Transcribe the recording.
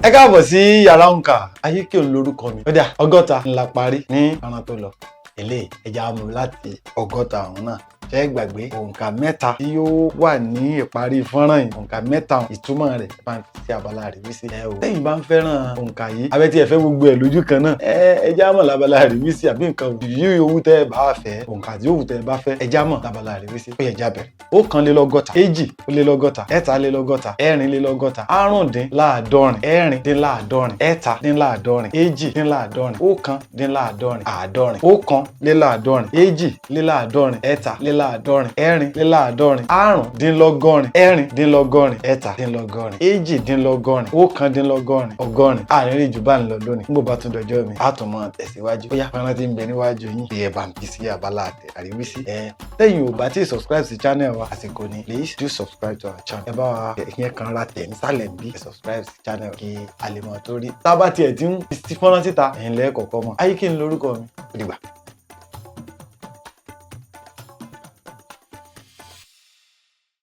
Ẹ káàbọ̀ sí yàrá òǹkà. Ayé kí òun lórúkọ mi. Ó dà, 60 ńlá parí ní ọ̀ràn tó lọ. Eléyìí, ẹja mú láti 60 ọ̀hún náà. Ṣe é gbàgbé òǹkà mẹ́ta tí yóò wà ní ìparí fọ́nrán yìí? Òǹkà mẹ́ta, ìtumọ̀ rẹ̀, bá ń fi sí abala àríwísí. Ẹ o, tẹ́yìn bá ń fẹ́ràn òǹkà yìí, abẹ́ tí ẹ fẹ́ gbogbo ẹ̀ lójú kan náà, ẹ já mọ̀ lábala àríwísí, àbí nǹkan yìí owó tẹ́ ẹ bá fẹ́, òǹkà tí yòówù tẹ́ ẹ bá fẹ́, ẹ já mọ̀ lábala àríwísí. Ó yẹ já bẹ̀rẹ̀. 61, 62, 63, 64, 65, 66, 67, 68, 69, 70, 71, 72, 73, 64, 85, 86, 87, 88, 89, 80. Àárín ìjù bá ń lọ lónìí. Nígbà bá tún dọjọ́ mi, a tún máa tẹ̀síwájú. Ó yá, fẹ́ràn tí ń bẹ níwájú yín, bí ẹ bá ń fi sí abala àtẹ àríwísí. Ẹ tẹ́yìn ò bá tí subscribe sí channel wa, àsìkò ni. Please do subscribe to our channel. Ẹ bá wa ìyẹn kan ra tẹ̀ nísàlẹ̀ bí ẹ subscribe sí channel kí a lè mọ̀ torí tá a bá tiẹ̀ ti ń fi fọ́nrán síta, ẹ̀yin lẹ́ẹ̀kọ̀ọ̀kan mọ̀. Ayé kí n lórúkọ mi. Ó dìgbà.